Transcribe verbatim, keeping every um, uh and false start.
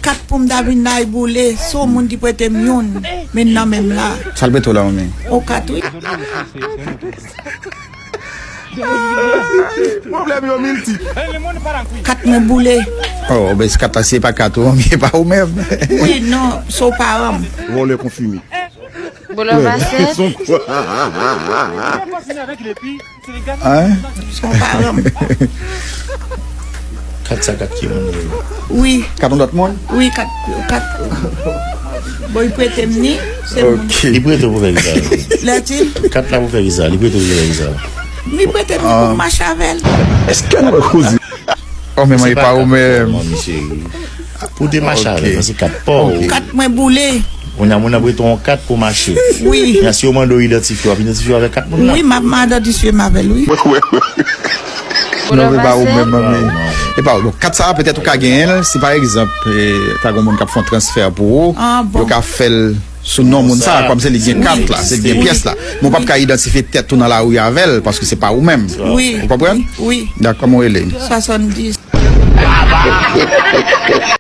Kat pou m ta vin la, e boule. Se yon moun ki prete m youn, men nan men m la. Sa l prete w la, manmi? O kat, wi. Pwoblèm yo miltip. Kat mwen boule. Oh, ben, se kat la, se pa kat ou, manmi, e pa ou menm. Wi, non, se yon paran m. Vòlè konfime. Boulò Basèt. Son kwa? Hein? Son paran m. Kat sa, kat ki moun li ye? Wi. Kat yon lòt moun? Wi, kat, kat. Bon, li prete m ni, se moun. Ok. Li prete w pou fè kisa? Lè di? Kat la pou fè kisa? Li prete w pou fè kisa? Li prete m pou m mache avè l. Èske nou wè koze? Oh, men mwen, e pa ou menm. Manmi cheri. Pou te mache avè l, se kat pa w. Kat mwen boule. Kounye a, moun nan prete w yon kat pou mache. Wi. Kounye a, si yo mande w idantifye w, w ap idantifye w avèk kat moun nan? Wi, m ap, m a idantifye m avè l, wi. Non, e pa ou menm, manmi. E pa ou. Donk, kat sa a, petèt ou ka genyen l, si pa egzanp, eh, ta gen yon moun k ap fè yon transfè pou ou, yo ka fè l sou non moun sa, kòm se li gen kat la, se li gen pyès la. Men w p ap ka idantifye tèt ou nan lari avè l, paske se pa ou menm. Wi. Ou konprann? Wi. Dakò, kòman w rele? Swasanndis.